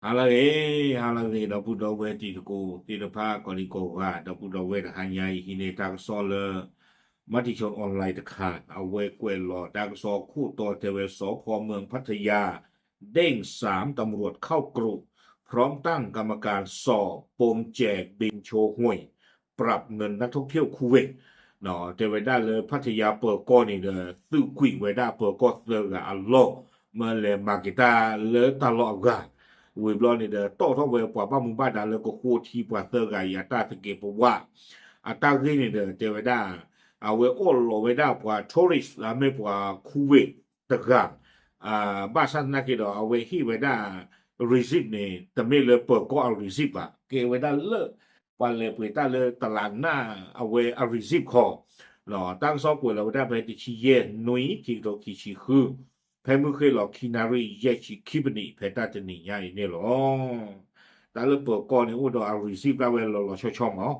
ဟါလၢအဂ့ၤ, ဟါလၢအဂ့ၤ ဒီပုၢ်ဒီဝဲၢ်တံၤသကိးသ့ၣ်တဖၣ် ကိးဒံကိးဂၤ, ဒီပုၢ်ဒီဝဲၢ်တဟါညါအံၤ ဟံးန့ၢ်တၢ်ကစီၣ်လၢ မၤတံၤဆိ online တခါ, အဝဲကွဲးလီၤတၢ်ကစီၣ်ခိၣ်တီတဲဝဲ สภ.เมืองพัทยา เด้งสาม ตำรวจเข้ากรุง พร้อมตั้งกรรมการสอบปมแจกบินโชห่วย ปรับเงินนักท่องเที่ยวคูเวต တဲဝဲဒၣ်လၢ ဖးထယါပၢၤကီၢ်န့ၣ်ဒီး သုးကွံာ်ဝဲဒၣ်ပၢၤကီၢ်သၢဂၤအလီၢ် မၢလဲၤမၤက့ၤတၢ်လၢတၢ်လီၢ်အဂၤ, ဝံၤဘျီန့ၣ်ဒီး တီၣ်ထီၣ်ဝဲပှၤဘၣ်မူဘၣ်ဒါလၢကဃိထံပှၤသၢဂၤအံၤအတၢ်သကဲးပဝး, အတၢ်ဂ့ၢ်န့ၣ်ဒီး တဲဝဲဒၣ် အဝဲအိၣ်လီၤဝဲဒၣ်ပှၤ tourist လၢအမ့ၢ်ပှၤ Kuwait တဂၤ ဘၣ်ဆၣ်သနာ်က့ဒီး အဝဲဟ့ၣ်ဝဲဒၣ် receipt န့ၣ် တမ့ၢ်လၢပၢၤကီၢ်အ receipt ဘၣ်, ကဲဝဲဒၣ်လၢ ပှၤလဲၤပှ့ၤတၢ်လၢတလးနၢ်အဝဲအ receipt ခီ, တၢ်ကစီၣ်ကွဲးလီၤဝဲဒၣ်ဖဲတဆံယဲၢ်နွံ ခံကထိခံဆံဃု, ဖဲမုၢ်ဃ့ၢ်လီၤခံနၣ်ရံၣ်ယဲၢ်ဆံခံပနံး ဖဲတၢ်တနံၤညါအံၤန့ၣ်လီၤ. တၢ်လၢပၢၤကီၢ်န့ၣ်အိၣ်ဒီးအ receipt ဒၣ်ဝဲလီၤလီၤဆီဆီမး,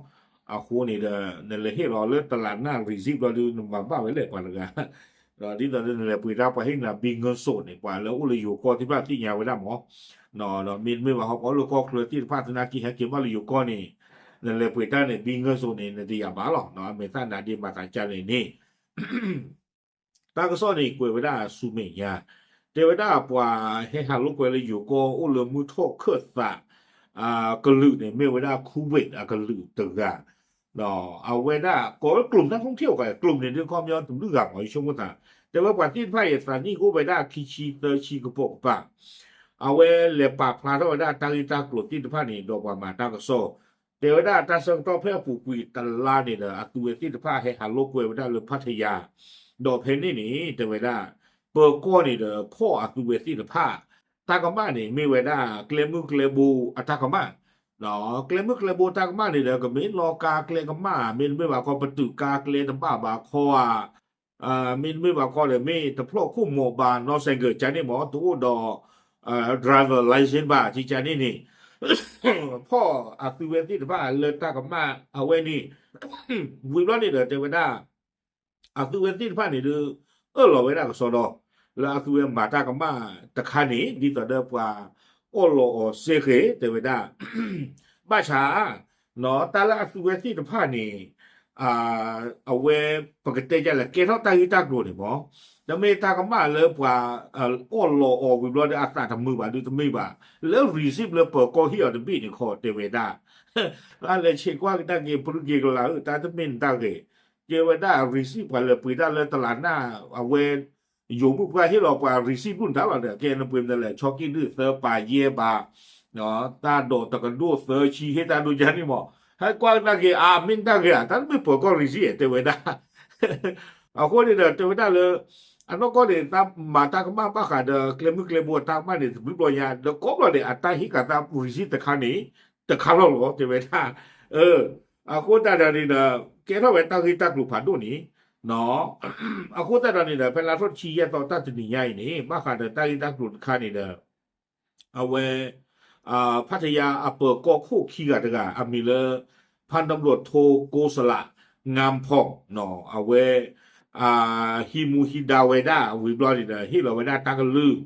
အဃိန့ၣ်ဒီး နလဲၤဟ့ၣ်လီၤလၢတလးနၢ် receipt ဘျီဒုး နမၤဘၣ်ဝဲလဲၣ်ပှၤတဂၤ ဒီးဒ်သိးလၢနလဲၤပှ့ၤတၢ်ပှၤဟ့ၣ်နၤ ဘံငၢစိးန့ၣ် ပှၤလၢအိၣ်လၢယိၤကီၢ်သ့ၣ်တဖၣ်သ့ၣ်ညါဝဲဒၣ်မး, ဒီးမ့တမ့ၢ်ဘၣ်ဟီ ပှၤအိၣ်လၢကီၢ်ချၢသ့ၣ်တဖၣ်သနာ်က့ ဟဲက့ၤဘၣ်လၢယိၤကီၢ်န့ၣ် နလဲၤပှ့ၤတၢ်န့ၣ် ဘံငၢစိးန့ၣ် နတယာ်ဘၣ်လီၤ, အမဲာ်သၣ်နါဒ့မၤသးကၢ်လဲၣ်န့ၣ် တၢ်ကစီၣ်န့ၣ်ကွဲးဝဲဒၣ်ဆူမဲာ်ညါ, တဲဝဲဒၣ်ပှၤဟဲဟးလိာ်ကွဲလၢယိၤကီၢ်အိၣ်လၢမုၢ်ထီၣ်ခၢၣ်သး ကလုာ်န့ၣ် မ့ၢ်ဝဲဒၣ် Kuwait အကလုာ်တဂၤ, အဝဲဒၣ်ကိးလၢကျိာ်နၢ်ထူၣ်ထံၣ်အီၤ ကျိာ်န့ၣ်ဒုးခီပညီတဘျုးဂၤမး ယဆိကမိၣ်သး, တဲဝဲပှၤသ့ၣ်တဖၣ်အံၤ သးနံၣ်ကအိၣ်ဝဲဒၣ်ခံဆံသၢဆံကပိာ်ကပၤ, အဝဲလဲၤပာ်ဖျါထီၣ်ဝဲဒၣ်တၢ်ဂ့ၢ်တၢ်ကျိၤသ့ၣ်တဖၣ်န့ၣ် ဒီးပှၤမၤတၢ်ကစီၣ် တဲဝဲဒၣ်တၢ်ဆၢကတီၢ်ဖဲအပူၤကွံာ်တလါန့ၣ်ဒီး အသုဝဲသ့ၣ်တဖၣ်ဟဲဟးလိာ်ကွဲဝဲဒၣ်လၢဖးထယၤ, ဒီးဖဲန့ၣ်န့ၣ် တဲဝဲဒၣ် ပၢၤကီၢ်န့ၣ်ဒီး ဖီၣ်အသုဝဲသ့ၣ်တဖၣ် တၢ်ကမၣ်န့ၣ် မ့ၢ်ဝဲဒၣ်ကျဲမုၢ်ကျဲဘိအတၢ်ကမၣ်, ကျဲမုၢ်ကျဲဘိတၢ်ကမၣ်န့ၣ်ဒီး ကမ့ၢ်လီၤကါကျဲကမၣ် မ့တမ့ၢ်ဘၣ်ခီ ပတုာ်ကါကျဲတဘၣ်ဘၣ်ခီဧါ မ့တမ့ၢ်ဘၣ်ခီဒီး မ့ၢ်တဖျီၣ်ခိၣ်မီၤဘၣ် နီၢ်စဲးကၢးကန့ၣ်မး တအိၣ်ဒီး driver license ဘၣ် ကန့ၣ်န့ၣ် ဖီၣ်အသုဝဲသ့ၣ်တဖၣ်လၢတၢ်ကမၣ်အဝဲန့ၣ် ဝံၤဘျီန့ၣ်ဒီး တဲဝဲဒၣ် အသုဝဲသ့ၣ်တဖၣ်န့ၣ်ဒီး အၢၣ်လီၤဝဲဒၣ်ကစီဒီ လၢအသုဝဲမၤတၢ်ကမၣ်တခါန့ၣ် ဒ်သိးဒီးပှၤအီၣ်လီၤအီၤစ့ၢ်ကီး တဲဝဲဒၣ် ဘၣ်ဆၣ် တၢ်လၢအသုဝဲသ့ၣ်တဖၣ်န့ၣ် အဝဲ ပကတဲဒ်လဲၣ် ကဲထီၣ်တၢ်ဂ့ၢ်တၢ်ကျိၤန့ၣ်မး တမ့ၢ်တၢ်ကမၣ်လၢပှၤ အီၣ်လီၤအီၤဝံၤဘျီဒီးအသးတမုာ်ဘၣ်ဒုးတမ့ၢ်ဘၣ် လၢ receipt လၢပၢၤကီၢ်ဟ့ၣ်အီၤတဘ့ၣ်န့ၣ်ခီ တဲဝဲဒၣ် အလဲၤဆဲးကွၢ်ကဒါက့ၤ ပြူးက့ၤကလာ်ဧၢ တၢ်တမ့ၢ်နတၢ်ဂ့ၤ ကဲဝဲဒၣ် receipt ပှၤလဲၤပှ့ၤတၢ်လၢတလးနၢ် အဝဲ ယိၤမုၣ်ပှၢ်ဟ့ၣ်လီၤပှၤ receipt ဒူၣ်နတၢ်လီၤဒီး ကဲနပှ့ၤမနုၤလဲၣ် ဆီကံၣ်ဒုၣ်သၢပၤယဲၢ်ပၤ တၢ်ဒိးတကဒိၣ်သၢဆံ ဟ့ၣ်တၢ်ဒိၣ်ယါန့ၣ်မး ဟဲကွၢ်ကဒါက့ၤ အါ မ့ၢ်နတၢ်ဂ့ၤဧါ တၢ်တမ့ၢ်ပၢၤကီၢ် receipt တဲဝဲဒၣ် အဃိန့ၣ်ဒီး တဲဝဲဒၣ်လၢ အနီၢ်ကီၢ်န့ၣ် တၢ်မၤတၢ်ကမၣ်ဘၣ်ဃးဒီး ကျဲမုၢ်ကျဲဘိအတၢ်ကမၣ်န့ၣ် တဘျုးဘျီညါ ဒီးကိးဘျီန့ၣ် အတၢ်ဟ့ၣ်ကၤသး receipt တခါန့ၣ် တခါလီၤလီၤ တဲဝဲဒၣ် အဃိသတးဒီးန့ၣ်ဒီး ကဲထီၣ်ဝဲတၢ်ဂ့ၢ်တၢ်ကျိၤဖးဒိၣ်န့ၣ် အဃိသတးဒီးန့ၣ်ဒီး ဖဲလါထီၣ်တဆံယဲၢ်သီ တၢ်တနံၤညါအံၤန့ၣ် ဘၣ်ဃးဒီးတၢ်ဂ့ၢ်တၢ်ကျိၤတခါန့ၣ်ဒီး အဝဲ ဖးထယါအပၢၤကီၢ်ခိၣ်ခံဂၤတဂၤ အမံၤလၢ ဖၣ်တဘျီၣ်ထိ ကိစလး ငၣ်ဖီၣ် အဝဲ ဟံးမူဟံးဒါဝဲဒၣ် ဝံၤဘျီန့ၣ်ဒီး ဟ့ၣ်လီၤဝဲဒၣ်တၢ်ကလုၢ်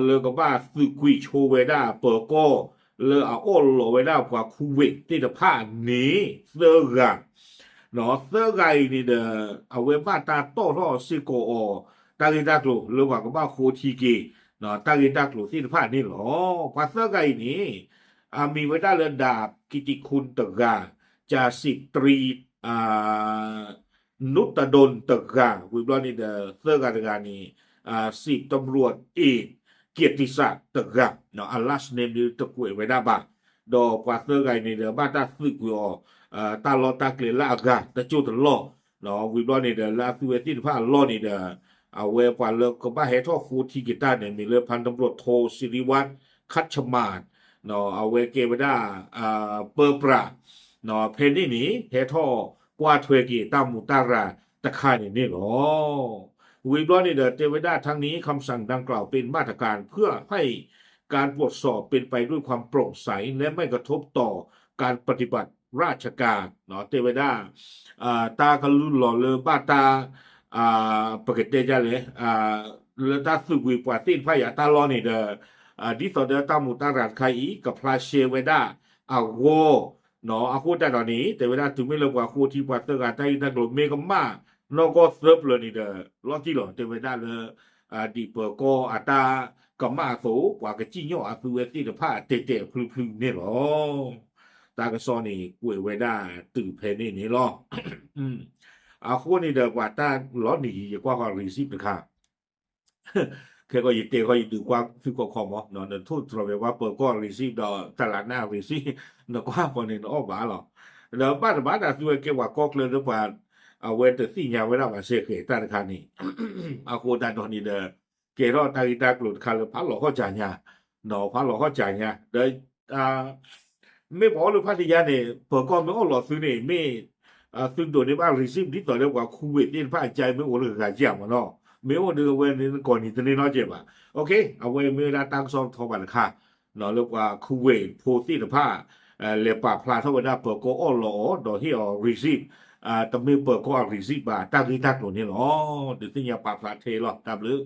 လၢကဘၣ်သုးကွံာ်ဆိဝဲဒၣ်ပၢၤကီၢ် လၢအအီၣ်လီၤဝဲဒၣ်ပှၤ Kuwait သ့ၣ်တဖၣ်န့ၣ် သၢဂၤ သၢဂၤအံၤန့ၣ်ဒီး အဝဲဘၣ်တၢ်တီၣ်ထီၣ်စ့ၢ်ကီးအီၤ တၢ်ဂ့ၢ်တၢ်ကျိၤလၢပှၤကဘၣ်ဃိထံက့ၤ တၢ်ဂ့ၢ်တၢ်ကျိၤသ့ၣ်တဖၣ်န့ၣ်လီၤ. ပှၤသၢဂၤအံၤန့ၣ် အမံၤဝဲဒၣ်လၢ ဒၣ်ကံးတံးခိၣ်တဂၤ, ကၠၤစံးတြံ နုၣ်တဒိၣ်တဂၤ ဝံၤဘျီန့ၣ်ဒီး သၢဂၤတဂၤန့ၣ် စံးတဘျီၣ်အ့ၣ် ကံးတံးစၢ်တဂၤ အ last name ဒ်တကွဲးဝဲဒၣ်ဘၣ်, ဒီးပှၤသၢဂၤအံၤန့ၣ်ဒီး ဘၣ်တၢ်သုးကွံာ်အီၤ တၢ်လီၢ်တၢ်ကျဲလၢအဂၤ တကၠိၢ်တလီၢ်, ဝံၤဘျီန့ၣ်ဒီး လၢအသုဝဲသ့ၣ်တဖၣ်အလီၢ်န့ၣ်ဒီး အဝဲပှၤလၢကဘၣ်ဟဲထီၣ်ဃိထံက့ၤတၢ်န့ၣ် မ့ၢ်လၢ ဖၣ်တဘျီၣ်ထိ စံးရံဝၣ် ခၣ်ဆမၣ် အဝဲကဲဝဲဒၣ် ပၢပြး ဖဲန့ၣ်န့ၣ် ဟဲထီၣ်ကွၢ်ထွဲက့ၤတၢ်မူးတၢ်ရၤတခါန့ၣ်န့ၣ်လီၤ. ဝံၤဘျီန့ၣ်ဒီး တဲဝဲဒၣ် ทั้งนี้คำสั่งดังกล่าวเป็นมาตรการเพื่อให้การตรวจสอบเป็นไปด้วยความโปร่งใสและไม่กระทบต่อการปฏิบัติราชการ တဲဝဲဒၣ် တၢ်ကလုၢ်လီၤလၢဘၣ်တၢ် ပကတဲဒ်လဲၣ် လၢတၢ်သုးကွံာ်ပှၤသ့ၣ်တဖၣ်အံၤအတၢ်လီၢ်န့ၣ်ဒီး ဒ်သိးဒီးတၢ်မူးတၢ်ရၤတခါအံၤ ကဖျါရှဲဝဲဒၣ်အဂီၢ်, အဃိသတးဒီးန့ၣ် တဲဝဲဒၣ်တုၤမ့ၢ်လၢပှၤဃိထံပှၤသၢဂၤတၢ်ဂ့ၢ်တၢ်ကျိၤ မ့ၢ်ကမၣ်နီၢ်ကီၢ်သၢပျၢၤန့ၣ်ဒီး လီၤတံၢ်လီၤ တဲဝဲဒၣ်လၢ ဒ်ပၢၤကီၢ်အတၢ်ကမၣ်အသိး ပှၤကစံၣ်ညီၣ်အသုဝဲသ့ၣ်တဖၣ်တဲာ်တဲာ်ဖျုဖျုန့ၣ်လီၤ. တၢ်ကစီၣ်န့ၣ် ကွဲးဝဲဒၣ်တုၤဖဲန့ၣ်န့ၣ်လီၤ. အဃိန့ၣ်ဒီးပှၤတၢ်လီၤနံၤယံၤ ယကွၢ်ဃီ receipt တခါ ခဲကီးယတဲဃီယဒုးကွၢ်သုကီၢ်ခီမး နထိၣ်တြီၤဝဲပှၤပၢၤကီၢ် receipt ဒီးတၢ်လၢ်နၢ် receipt နကွၢ်ဃီန့ၣ်နအီၣ်ဘၣ်လီၤ. ဒီးဘၣ်တဘၣ်တၢ်သုဝဲကဲပှၤကီၢ်ချၢလၢပှၤ အဝဲတသ့ၣ်ညါဝဲဒၣ်ဘၣ်စ့ၢ်ကီးတၢ်တခါန့ၣ် အဃိသတးဒီးန့ၣ်ဒီး ကဲထီၣ်တၢ်ဂ့ၢ်တၢ်ကျိၤတခါလၢဖးလီၤဟီၣ်စၢ်ညါ, ဖးလီၤဟီၣ်စၢ်ညါ ဒီး မ့ၢ်ပှၤအိၣ်လၢဖးတယါန့ၣ် ပၢၤကီၢ်မ့ၢ်အီၣ်လီၤသုန့ၣ် မ့ၢ် သုဒိးန့ၢ်ဘၣ် receipt ဒ်သိးဒီးပှၤ Kuwait သ့ၣ်တဖၣ်အကါ မ့ၢ်အိၣ်လၢဂၤကၢ်မးနီၤ, မ့ၢ်အိၣ်ဒီးအဝဲန့ၣ် နကိးနံၤတန့ၢ်နီတစဲးဘၣ်. အဝဲမ့ၢ်ဝဲဒၣ်တၢ်ကစီၣ်ထီၣ်ဘၣ်တခါ လၢပှၤ Kuwait ဖိသ့ၣ်တဖၣ် လဲၤပာ်ဖျါထီၣ်ဝဲဒၣ်ပၢၤကီၢ်အီၣ်လီၤအီၤ ဒီးဟ့ၣ်အီၤ receipt, တမ့ၢ်ပၢၤကီၢ်အ receipt ဘၣ် တၢ်ဂ့ၢ်တၢ်ကျိၤန့ၣ်လီၤ. ဒုးသ့ၣ်ညါပာ်ဖျါထဲလီၤ တၢ်ဘျုး